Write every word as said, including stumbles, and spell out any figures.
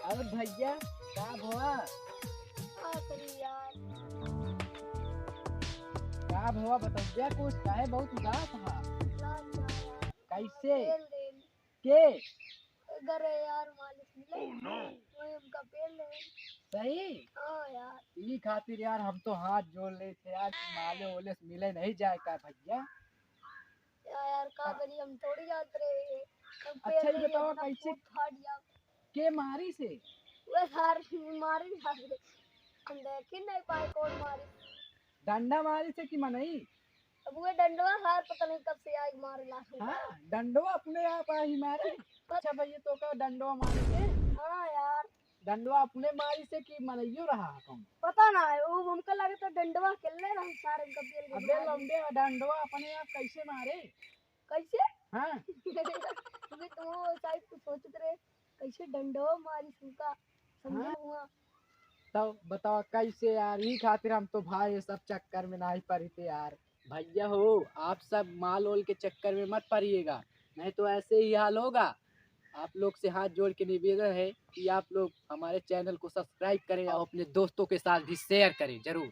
और भैया, का भवा? का करी यार? का भवा, बतौजा कुछ, काहे बहुत उदास हा? उदास बा यार। कैसे? पेल देन। के? अगर यार मालिक मिले, वही हमका पेल देन। सही? हाँ यार। ई खातिर यार हम तो हाथ जोड़ लेत है यार, माले ओले से मिले नहीं जाए का भैया? या यार, का करी, हम थोड़ी जानत रहे। हम अच्छा, पेल ये देन, बताओ, अपना कैसे, खून फाट गया। के मारी से? वे सार मारी सार। हम देख ही नहीं पाए कौन मारी। डंडा मारी से कि मनई? अब वे डंडवा सार पता नहीं कब से आए मारे ला। हाँ, डंडवा अपने आप आई मारे। अच्छा भैया, तो का डंडवा मारी से? हाँ यार। डंडवा अपने मारी से कि मनइयो रहा है कौन? पता ना है, वो हमका लगे तो डंडवा खेलने रहा सारे हमका पेल के अबे मारे। लौंडे, डंडवा अपने आप कैसे मारे? कैसे? हाँ। अबे तो वो शायद कुछ सोचत रहे, कैसे डंडवा मारी सुनका, समझे हाँ। हुआ। तो बताओ कैसे यार, ई खातिर हम तो भाई ये सब चक्कर में नहीं पड़ी थे यार। भैया हो, आप सब माल ओल के चक्कर में मत पड़िएगा, नहीं तो ऐसे ही हाल होगा। आप लोग से हाथ जोड़ के निवेदन है कि आप लोग हमारे चैनल को सब्सक्राइब करें और अपने दोस्तों के साथ भी शेयर करें जरूर।